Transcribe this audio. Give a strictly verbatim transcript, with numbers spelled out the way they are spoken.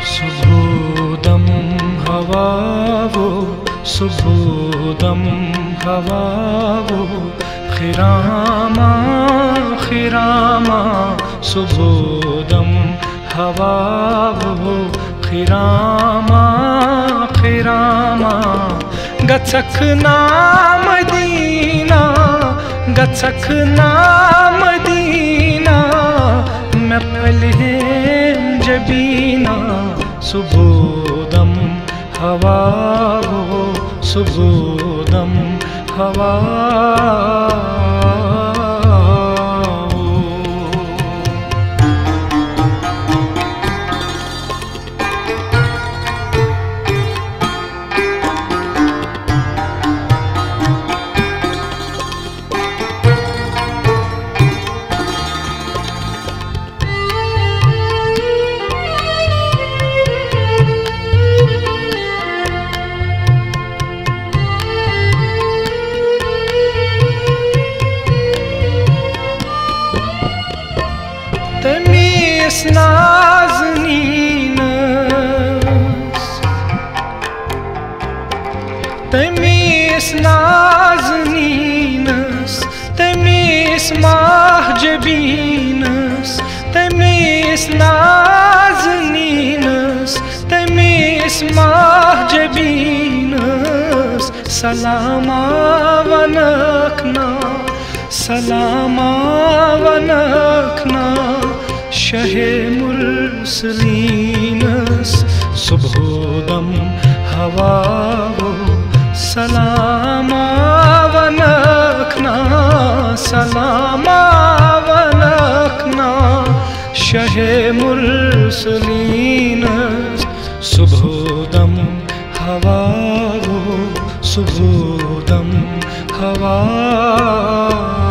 सुबोधं हवावो, सुबोधं हवावो, खिरामा, खिरामा, सुबोधं हवावो, खिरामा, खिरामा। गच्छक ना मदीना, गच्छक ना मदीना, मैं पहले जबीना। सुबोधं हवावो, सुबोधं हवावो। تٔمِس نازنیٖنَس، تٔمِس نازنیٖنَس، تٔمِس ماہ جبیٖنَس، تٔمِس نازنیٖنَس، تٔمِس ماہ جبیٖنَس سلاما وَنَکھ نا، سلاما وَنَکھ نا، شاہِ مرسلینَس سُبودھم ہواوو۔ سلاما وَنَکھ نا، سلاما وَنَکھ نا، شاہِ مرسلینَس سُبودھم ہواوو، سُبودھم ہواوو۔